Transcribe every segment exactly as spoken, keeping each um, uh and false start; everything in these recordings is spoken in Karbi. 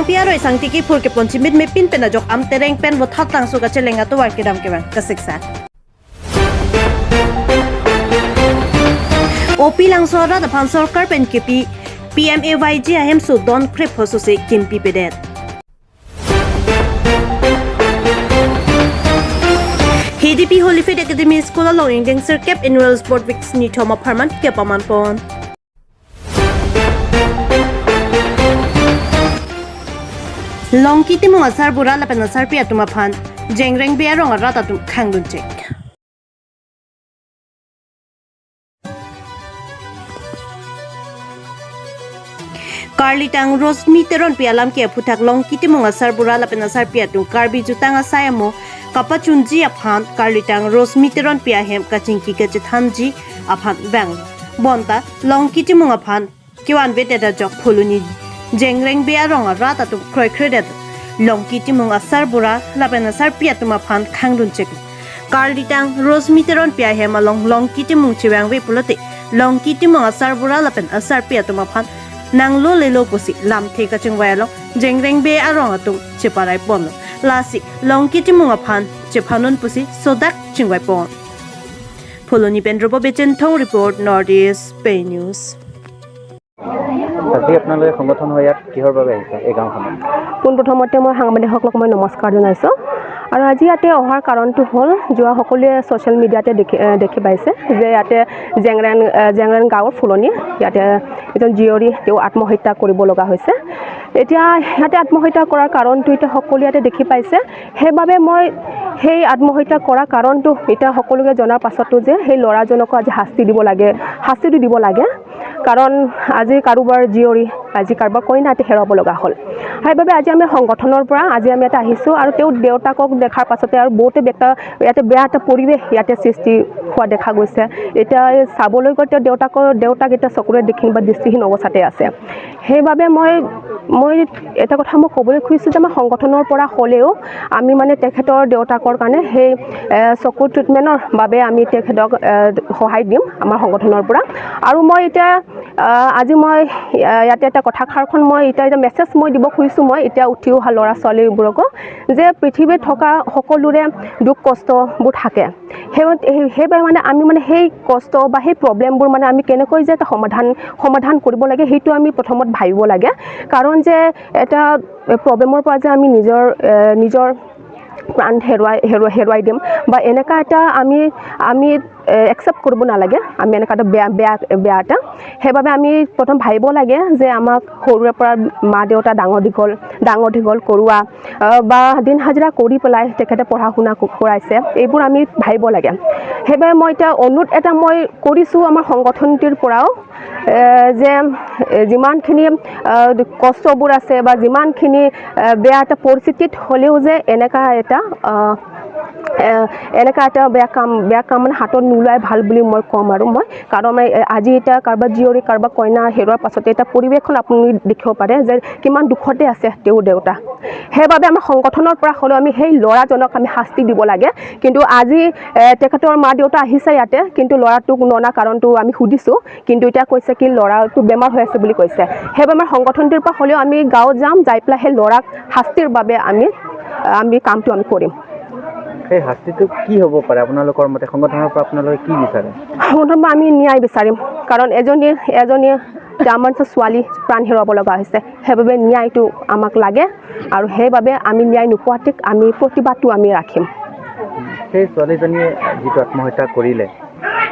P R O isang tiki phur ke ponchimit mepin pen ajok Amtereng pen Vothatlangso kacheleng atovar kedam kevang kasiksa. O P Langso arat aphan sorkar pen kipi P M A Y G ahemso don krep hoso si kimpi pedet. H D P Holy Faith Academy School along ingdeng sirkep annual sport week nithom apharman kepaman pon. Longki Timung asarbura lapen asarpi atum aphan Jengrengbe arong arat atum khangdun chek. Karlitang Rosmi Teronpi alam ke aphuthak Longki Timung asarbura lapen asarpi atum Karbi Jutang asai amo kapachunji aphan Karlitang Rosmi Teronpi ahem kachingki kachethanji aphan vang. Bonta Longki Timung aphan kevan vedet ajok Phuloni Jengrengbe arong arat atum kroikredet Longki Timung asarbura lapen asarpi atum aphan khangdun chek. Karlitang Rosmi Teronpi ahem along Longki Timung chevangve pulote Longki Timung asarbura lapen asarpi atum aphan nanglo lelo pusi lamthe kachingvai along Jengrengbe arong atum cheparai ponlo. Lasi Longki Timung aphan chephanun pusi sodak chingvai pon. Phuloni pen Robo Bichinthong report, North East Pei News. আজি আপোনালোকে সংগঠন হৈ ইয়াত কিহৰ বাবে আহিছে এই গাঁওখনত? পোনপ্ৰথমতে মই সাংবাদিকসকলক মই নমস্কাৰ জনাইছোঁ। আৰু আজি ইয়াতে অহাৰ কাৰণটো হ'ল, যোৱা সকলোৱে ছ'চিয়েল মিডিয়াতে দেখি, এ, দেখি পাইছে যে ইয়াতে জেংৰেন, এ, জেংৰেন গাঁৱৰ ফুলনি, ইয়াতে এজন জীয়ৰী তেওঁ আত্মহত্যা কৰিব লগা হৈছে। এতিয়া ইয়াতে আত্মহত্যা কৰাৰ কাৰণটো এতিয়া সকলোৱে ইয়াতে দেখি পাইছে। সেইবাবে মই সেই আত্মহত্যা কৰা কাৰণটো এতিয়া সকলোকে জনাৰ পাছতো যে সেই ল'ৰাজনকো আজি শাস্তি দিব লাগে, শাস্তিটো দিব লাগে। কাৰণ আজি কাৰোবাৰ জীয়ৰী, আজি কাৰোবাৰ কইনা এটা হেৰুৱাব লগা হ'ল। সেইবাবে আজি আমি সংগঠনৰ পৰা আজি আমি ইয়াতে আহিছোঁ আৰু তেওঁৰ দেউতাকক দেখাৰ পাছতে আৰু বহুতে ব্যক্ত-, ইয়াতে বেয়া এটা পৰিৱেশ ইয়াতে সৃষ্টি হোৱা দেখা গৈছে। এতিয়া এই চাবলৈ গৈ তেওঁৰ দেউতাকৰ, দেউতাক এতিয়া চকুৰে দেখিন বা দৃষ্টিহীন অৱস্থাতে আছে। সেইবাবে মই, মই এটা কথা মই ক'বলৈ খুজিছোঁ যে আমাৰ সংগঠনৰ পৰা হ'লেও আমি মানে তেখেতৰ দেউতাকৰ কাৰণে সেই, এ, চকু ট্ৰিটমেণ্টৰ বাবে আমি তেখেতক, এ, সহায় দিম আমাৰ সংগঠনৰ পৰা। আৰু মই এতিয়া, আ, আজি মই, আ, ইয়াতে এটা কথাষাৰখন মই এতিয়া, এতিয়া মেছেজ মই দিব খুজিছোঁ মই এতিয়া উঠি অহা ল'ৰা ছোৱালীবোৰকো যে পৃথিৱীত থকা সকলোৰে দুখ কষ্টবোৰ থাকে। সেই, সেই, সেইবাবে মানে আমি মানে সেই কষ্ট বা সেই প্ৰব্লেমবোৰ মানে আমি কেনেকৈ যে এটা সমাধান, সমাধান কৰিব লাগে, সেইটো আমি প্ৰথমত ভাবিব লাগে। কাৰণ যে এটা প্ৰব্লেমৰ পৰা যে আমি নিজৰ, এ, নিজৰ প্ৰাণ হেৰুৱাই, হেৰুৱাই, হেৰুৱাই দিম বা এনেকুৱা এটা আমি, আমি, এ, একচেপ্ট কৰিব নালাগে, আমি এনেকুৱা এটা বেয়া, বেয়া, বেয়া এটা। সেইবাবে আমি প্ৰথম ভাবিব লাগে যে আমাক সৰুৰে পৰা মা দেউতা ডাঙৰ দীঘল, ডাঙৰ দীঘল কৰোৱা, আহ, বা দিন হাজিৰা কৰি পেলাই তেখেতে পঢ়া শুনা ক-, কৰাইছে, এইবোৰ আমি ভাবিব লাগে। সেইবাবে মই এতিয়া অনুৰোধ এটা মই কৰিছোঁ আমাৰ সংগঠনটিৰ পৰাও, এ, যে, এ, যিমানখিনি, আহ, কষ্টবোৰ আছে বা যিমানখিনি, আহ, বেয়া এটা পৰিস্থিতিত হ'লেও যে এনেকা এটা, আহ, এ, এনেকা এটা বেয়া কাম, বেয়া কাম মানে হাতত নোলোৱাই ভাল বুলি মই ক'ম আৰু মই। কাৰণ, এ, আজি এতিয়া কাৰোবাৰ জীয়ৰী, কাৰোবাৰ কইনা হেৰুৱাৰ পাছতে এটা পৰিৱেশখন আপুনি দেখিব পাৰে যে কিমান দুখতে আছে তেওঁৰ দেউতা। সেইবাবে আমাৰ সংগঠনৰ পৰা হ'লেও আমি সেই ল'ৰাজনক আমি শাস্তি দিব লাগে। কিন্তু আজি, এ, তেখেতৰ মা দেউতা আহিছে ইয়াতে, কিন্তু ল'ৰাটোক ননা কাৰণটো আমি সুধিছোঁ, কিন্তু এতিয়া কৈছে কি ল'ৰাটো বেমাৰ হৈ আছে বুলি কৈছে। সেইবাবে আমাৰ সংগঠনটোৰ পৰা হ'লেও আমি গাঁৱত যাম, যাই পেলাই সেই ল'ৰাক শাস্তিৰ বাবে আমি, আমি কামটো আমি কৰিম। সেই শাস্তিটো কি হ'ব পাৰে আপোনালোকৰ মতে? সংগঠনৰ পৰা আপোনালোকে কি বিচাৰে? সংগঠনৰ পৰা আমি ন্যায় বিচাৰিম, কাৰণ এজনী, এজনী গ্ৰামাঞ্চল ছোৱালী প্ৰাণ হেৰুৱাব লগা হৈছে, সেইবাবে ন্যায়টো আমাক লাগে আৰু সেইবাবে আমি ন্যায় নোপোৱাটিক আমি প্ৰতিবাদটো আমি ৰাখিম। সেই ছোৱালীজনীয়ে যিটো আত্মহত্যা কৰিলে,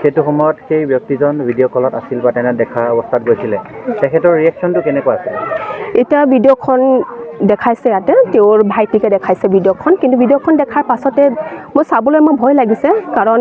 সেইটো সময়ত সেই ব্যক্তিজন ভিডিঅ' কলত আছিল বা তেনে দেখা অৱস্থাত গৈছিলে, তেখেতৰ ৰিয়েকশ্যনটো কেনেকুৱা আছিলে? এতিয়া ভিডিঅ'খন দেখাইছে ইয়াতে, তেওঁৰ ভাইটিকে দেখাইছে ভিডিঅ'খন, কিন্তু ভিডিঅ'খন দেখাৰ পাছতে মই চাবলৈ মোৰ ভয় লাগিছে, কাৰণ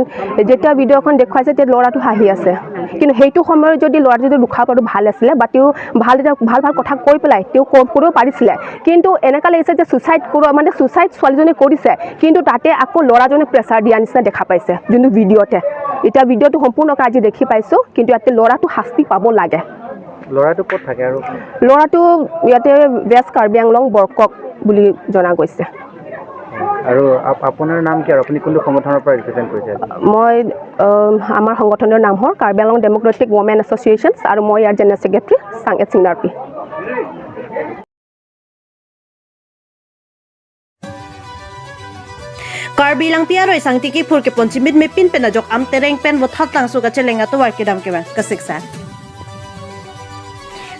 যেতিয়া ভিডিঅ'খন দেখুৱাইছে, তেতিয়া ল'ৰাটো হাঁহি আছে, কিন্তু সেইটো সময়ত যদি ল'ৰাটো যদি দুখা পাতো ভাল আছিলে বা তেওঁ ভাল এটা, ভাল ভাল কথা কৈ পেলাই তেওঁ কম কৰিব পাৰিছিলে, কিন্তু এনেকা লাগিছে যে ছুইচাইড কৰোৱা, মানে ছুইচাইড ছোৱালীজনীয়ে কৰিছে, কিন্তু তাতে আকৌ ল'ৰাজনে প্ৰেছাৰ দিয়া নিচিনা দেখা পাইছে যোনটো ভিডিঅ'তে। এতিয়া ভিডিঅ'টো সম্পূৰ্ণকৈ আজি দেখি পাইছোঁ, কিন্তু ইয়াতে ল'ৰাটো শাস্তি পাব লাগে। ল'ৰাটো ক'ত থাকে আৰু? ল'ৰাটো ইয়াতে ৱেষ্ট কাৰ্বি আংলং বৰকক বুলি জনা গৈছে। আৰু আপ-, আপোনাৰ নাম কি আৰু আপুনি কোনটো সংগঠনৰ পৰা ৰিপ্ৰেজেণ্ট কৰিছে আজি? মই, আহ, আমাৰ সংগঠনৰ নাম হ'ল কাৰ্বি আংলং ডেম'ক্ৰেটিক ৱমেন এছ'চিয়েশ্যনছ আৰু মই ইয়াৰ জেনেৰেল ছেক্ৰেটাৰী চাংএট সিংনাৰ্পী। Karbi Langpi aroi sangti kiphur kepon chimit mepin pen ajok Amtereng pen Vothatlangso kacheleng atovar kedam kevang kasiksa.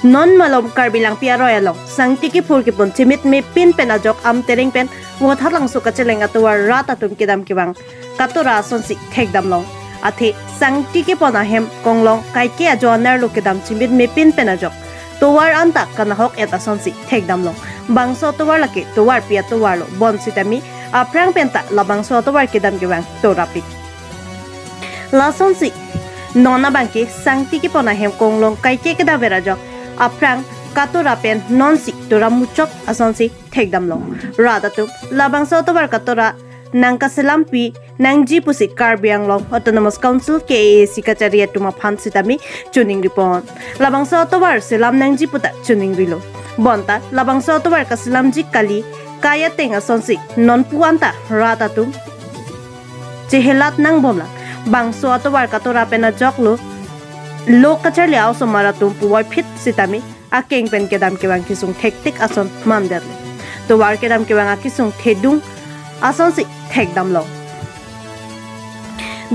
Non malom Karbi Langpi aroi along sangti kiphur kepon chimit mepin pen ajok Amtereng pen Vothatlangso kacheleng atovar rat atum kedam kevang katora asonsi thekdamlong. Athe sangti kepon ahem konglong kaike ajo anerlo kedam chimit mepin pen ajok tovar anta kanahok et asonsi thekdamlong. Bangso tovar lake tovarpi atovarlo bonsitame aphrang penta labangso atovar kedam kevang torapik. Lasonsi non abangke sangti kepon ahem konglong kaike kedaver ajok aphrang katora pen nonsi tora muchok asonsi thekdamlong. Rat atum labangso atovar katora nangkaselampi nangji pusi Karbi Anglong Autonomous Council, K A A C, kachari atum aphan sitame choningripon. Labangso atovar selam nangji puta choningrilo. Bonta labangso atovar kaselamji kali kai ateng asonsi nonpu anta rat atum chehelat nangbomlang. Bangso atovar katora pen ajoklo lo kacharli a-osomar atum puvoiphit sitame akeng pen kedam kevang kesung thektik ason mandetlo. Tovar kedam kevang akesung thedung asonsi thekdamlong.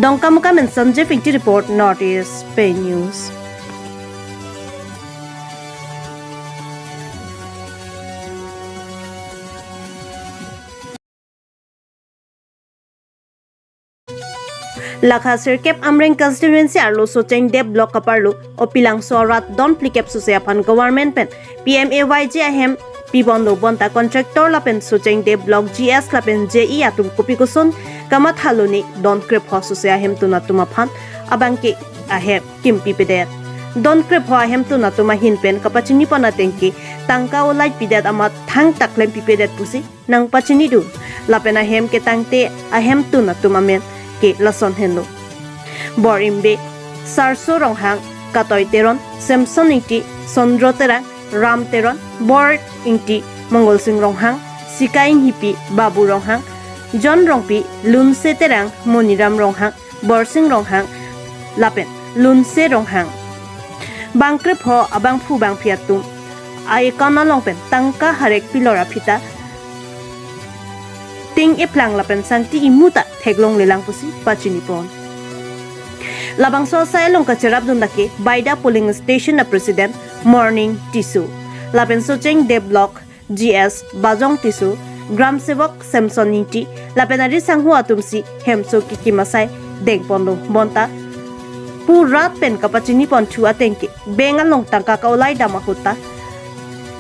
Dongkamukam pen Sanjay Ingti report, North East Pei News. Lakha sirkep Amreng constituency arlo Socheng Dev Block kaparlo Opilangso arat don phlikep suse aphan government pen P M A Y G ahem pibonlo bonta contractor lapen Socheng Dev Block G S lapen J E atum kopi koson kamathalone don krepho suse ahemtun atum aphan abangke ahem kimpipedet. Don krepho ahemtun atum ahin pen kapachinipon atengke tangka olai pidet amat thangta klempipedet pusi nangpachinidun. Lapen ahem ketangte ahemtun atum amen ke lason henlo: Bor Imbe, Sarso Ronghang, Katoi Teron, Samson Ingti, Sondro Terang, Ram Teron, Bor Ingti, Mongolsing Ronghang, Sika Inghipi, Babu Ronghang, John Rongpi, Lunse Terang, Moniram Ronghang, Borsing Ronghang lapen Lunse Ronghang. Bang krepho abangphu bangphi atum a-account along pen tangka harek pilor aphita ting eplang lapen sangti imu ta theklonglelang pusi pachinipon. Labangso asai along kacherapdun lake Baida polling station a-president Morning Tisso lapen Socheng Dev Block G S Bajong Tisso, Gram Sevok Samson Ingti lapen ari sangho atumsi hemso kekim asai dengponlo bonta pu rat pen kapachinipon thu atengke bank along tangka kaolai dam ahut ta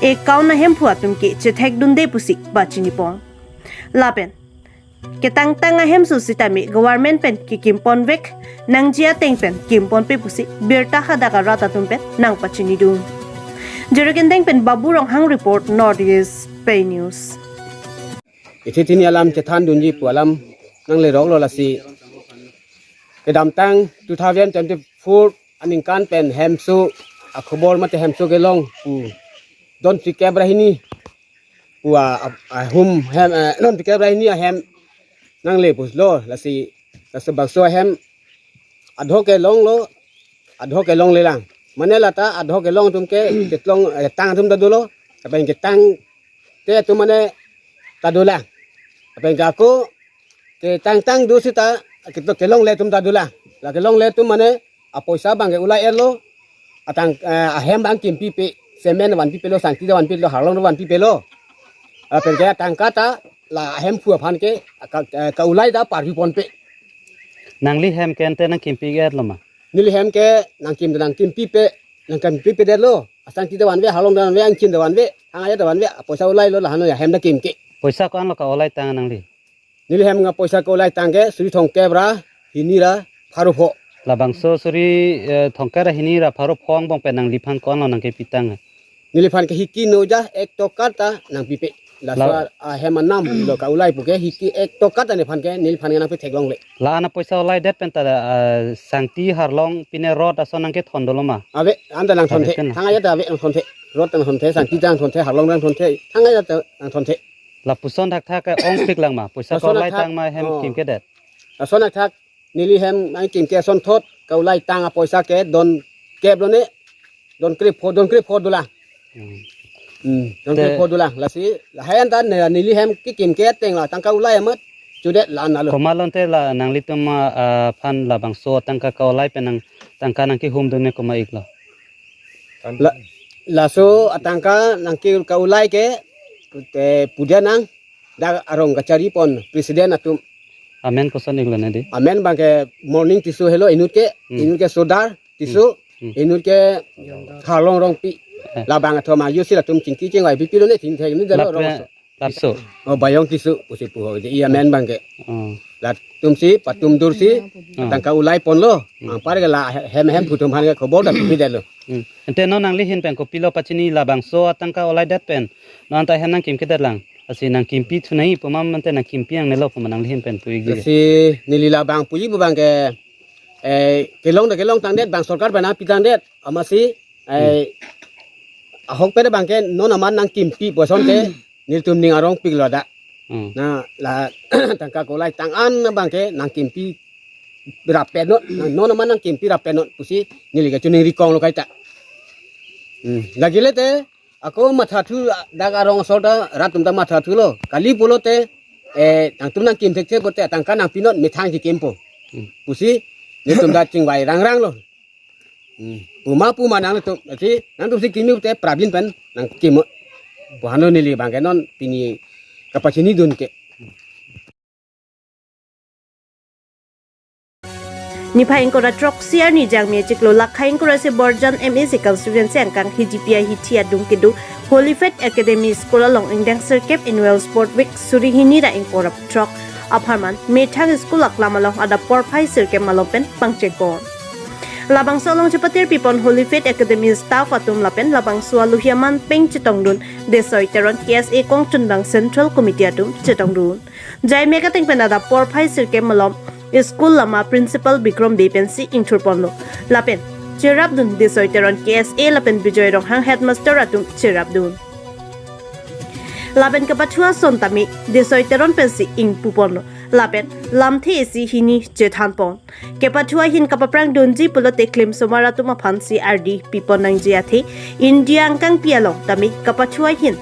account ahemphu atumke chethekdunde pusi pachinipon. Lapen ketangtang ahemso sitame government pen kekimponvek nangji ateng pen kimponpe pusi birta hadak arat atum pen nangpachinidun. Jirikindeng pen Babu Ronghang report, North East Pei News. Ithi tini alam chethandunji pu alam nangleroklo lasi. Kedamtang two thousand twenty-four aningkan pen hemso akhobor mate hemso kelong pu don phlikep ra hini pu a, a, ahum hem, eh, don phlikep ra hini ahem nangle puslo lasi, lasi bangso ahem adho kelonglo, adho kelonglelang. Mane lata adho kelong atumke ketlong, eh, tang atum ta dolo, lapen ketangte atum mane ta dolang. Lapen ke ako ketangtang do sita keto kelongle atum ta dolang. La kelongle atum mane apoisa abangke ulai erlo, atang, eh, ahem abang kimpipe, cement vanpipelo, sangti ta vanpilo, harlong ta vanpipelo. Lapen ke tangka ta la ahemphu aphan ke ka, eh, kaulai ta parpiponpe. Nangli hem ke ante nangkimpi erlo ma? Neli hem ke nangkim nangkimpipe, nangkimpipedetlo. Asangti ta vanve, harlong ta vanve, angkim ta vanve, thang ajat ta vanve, apoisa ulailo, lahenlo ahem ta kimke. Poisa ko-anlo kaolai tang nangli? Neli hem apoisa kaolai tang ke suri thomkep ra hini ra pharo pho. Labangso suri, eh, thomkep ra hini ra pharo pho angbong pen nangliphan ko-anlo nangkepi tang? Neliphan ke hiki noja ek toka ta nangpipe. Laso la- ahem anam lo kaulai puke hiki ek toka ta neliphan ke, neliphan ke nangpi theklongle. La-an apoisa olaidet pen ta, ah, sangti harlong pine rot ason nangkethon dolo ma? Ave, anta nangthonthe. Ave pen. Thang ajat ta ave nangthonthe. Rot ta nangthonthe, sangti ta nangthonthe, harlong ta nangthonthe, thang ajat ta nangthonthe. Lapuson thakthak ke ongpiklang ma? Poisa lason kaolai thakthak, tang ma hem oh, kimkedet? Lason thakthak neli hem nangkimke asonthot kaulai tang apoisa ke don kep lone, don krepho, don krepho dolang. Hmm. Hmm, don te- krepho dolang. Lasi lahai anta ne-, neli hem kekimke ateng la tangka ulai amat Judet la-an alo. Komat lo ante la nanglitum, ah, aphan labangso atangka ka-olai pen nang tangka nangkehumdun me komat iklo? La, laso atangka nangke ka-olai ke, te puja nang, dak arong kachari pon president atum. Amen koson iklo nadi? Amen abangke Morning Tisso helo inut ke, Hmm. inut ke Sodar Tisso, Hmm. inut ke Harlong Rongpi. Eh. Labang athom ajo si latum chingki chingvai pipi lo ne thingthek inut dalo Lapre rong so. Lapso. Oh, Bayong Tisso pusi pu ho. Jadi amen abangke. Oh. Latum si, patum dur si, Hmm. atangka olai ponlo. Hmm. Anpar ke la hem hem phutum aphan ke khobor ta pipi detlo. Hmm. Ante non nangli ahin pen kopilo pachini labangso atangka olai det pen non ta ahin nangkimki det lang. Lasi nangkimpi thunai pu ma mate nangkimpi ang nelo pu ma nangli ahin pen pu ikji. Lasi neli labang puji pu abangke, eh, kelong ta kelong tangdet, bang sorkar pen nangpi tangdet. Amatsi, eh, Hmm. ahokpet abangke non amat nangkimpi pu asonte nelitum ning arongpiklo dak. Hmm. Na la tangka ka-olai tang an abangke nangkimpi rapet non, na non amat nangkimpi rapet non pusi neli kachiningri konglo kaita. Hmm. Lake le te ako mathathu, dak arong asor ta rat atum ta mathathulo. Kali pulote, eh, nangtum nangkim thekthe pulote tangka nangpi non methang chikimpo. Hmm. Pusi nelitum ta chingvai rangranglo. Hmm. Puma puma nangtum, lasi nangtum si kimi pulote prabin pen nangkimo. Pu hano neli abangke non pini kapachinidun ke. Niphai ingkoi ra throksi arni Jangmi achiklo Lakha ingkoi ra isi Borjan M A C constituency angkang Hijipi ahithi adung kedo Holy Faith Academy School along ingdeng sirkep Annual Sport Week suri hini ra ingkoi ra throk apharman methang school aklam along adap porphai sirkep malom pen pangchengpon. Labangso along chepatir pipon Holy Faith Academy staff atum lapen labangso alohi aman peng chetongdun Desoi Teron K S A kongchunbang Central Committee atum chetongdun. Jaimek ateng pen adap porphai sirkep malom school lama Principal Bikram Bey pensi ingthurponlo. Lapen cherapdun Desoi Teron K S A lapen Bijoy Ronghang headmaster atum cherapdun. Lapen kepathu ason tame Desoi Teron pensi ingpuponlo. Lapen lamthe isi hini chethanpon. Kepathu ahin kapaprangdunji pulote klimsomar atum aphansi ardi pipon nangji athe India angkangpi along tame kepathu ahin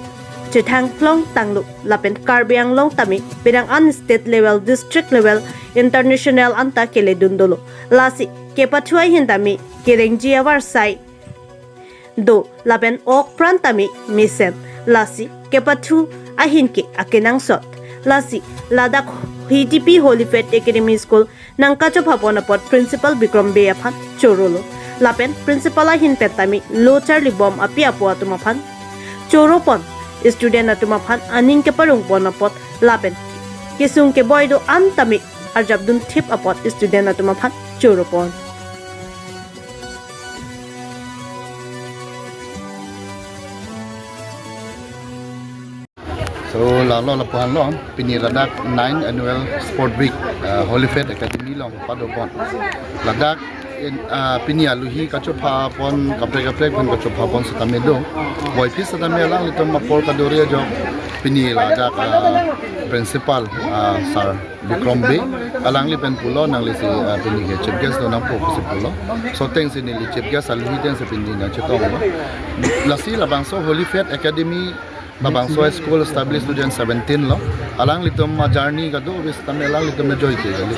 chethang longtanglo lapen Karbi Anglong tame penang an state level, district level, international anta keledun dolo. Lasi kepathu ahin tame kerengji avarsai do lapen okpran tame mesen. Lasi kepathu ahin ke akenangsot. Lasi ladak Hijipi Holy Faith Academy School nangkachophapon apot Principal Bikram Bey aphan chorolo. Lapen Principal ahin pen tame lo charlibom api apo atum aphan choropon, student atum aphan aning keparongpon apot lapen kesung keboi do-an tame arjapdun thip apot student atum aphan choropon. So, lalo lapu-an lo, pini ladak nine annual sport week, uh, Holy Faith Academy along padopon. Ladak in, uh, pini alohi kachophapon, kaprek kaprek pen kachophapon setame do. Boy phi setame alanglitum apor kadori ajok pini ladak, uh, principal, uh, sir Bikram Bey, alangli pen pulo nanglisi, ah, pini ke chief guest do nangpo pusi pulo. So atengsi neli chief guest alohi atengsi pini nangchetonglo. Lasi labangso Holy Faith Academy, labangso school established two thousand seventeen lo. Alanglitum a-journey kadokave setame alanglitum ajoike kali.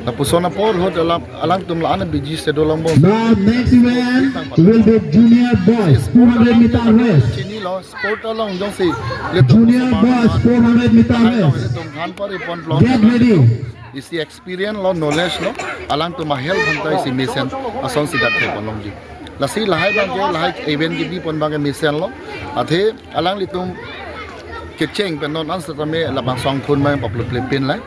Lapuson apor ahut alam alangtum la-an busy schedule along bom. The next event will be junior boys two hundred meter race. Chinilo, sport along jongsi latum Junior osomar boys four hundred meter lahai along race. Latum than pariponlo. Get ready. Isi experience lo, knowledge lo, alangtum a-health aphanta isi mesen asonsi dak theklongji. Lasi lahai abangke, lahai event kebipon abangke mesenlo. Athe alanglitum kecheng pen non an setame labangso angthun abang paplo plepin lai.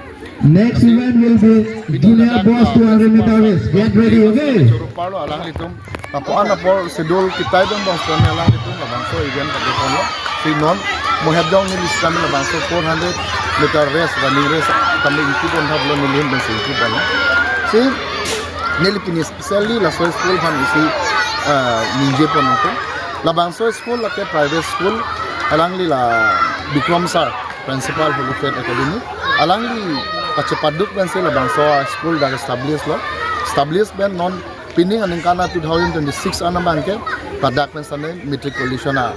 Next event will be junior boys two hundred meter race. Get ready, okay? Choro parlo alanglitum. Lapu-an apor schedule kitai abang bos kami alanglitum labangso event kami kono. Si non mohep jong neli setame labangso four hundred meter race, running race kami ingkipon thaplo neli ahin pensi ingkipon. Si neli pini specially laso school aphan isi, ah, ningjepon nangkok. Labangso school lake private school, alangli la Bikram sir, principal Holy Faith Academy. Alangli kachepaduk pensi labangso school dak establish lo. Establish pen non pining aningkan a two thousand twenty-six an abangke ladak pen setame matriculation a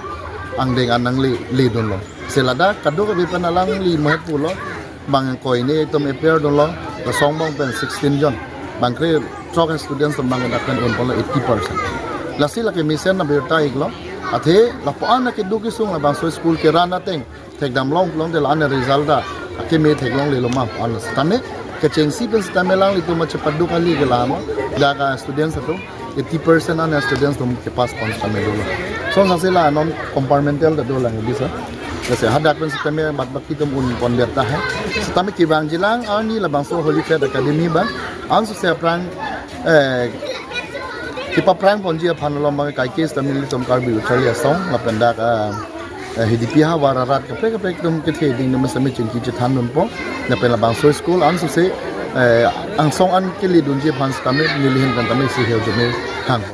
angdeng an nangleledunlo. Si ladak kadokave pen alangli mohep pulo. Bang koine itum appear dolo, laso angbong pen sixteen jon. Bang krethrok students atum bang dak pen unponlo eighty percent. Lasi lake mesen abirta iklo. Athe lapu-an keduk kesung labangso school keran ateng thekdam longlong te la-an result ta akeme theklonglelo ma, an setame kechengsi pen setame alanglitum ma chepaduk kali ke la ma, dak a students atum eighty percent an students atum kepass pon setame dolo. Lason sase la non compartmental ta dolang bisa. Lasi hadak pen setame bat baki atum unpon det tahai. Setame kevangjilang arni labangso Holy Faith Academy abang, ansose aphrang, eh, kepaphrang ponji aphan along bang kaike setame ilitum Karbi Uchari Asong lapen dak, eh, eh, Hidipi havar arat kaprek kaprek atum kethe ding atum setame chingki chethan dunpo. Lapen labangso school ansose, eh, angsong an kele dunji aphan setame neli ahin pen tame isi hirjume hang.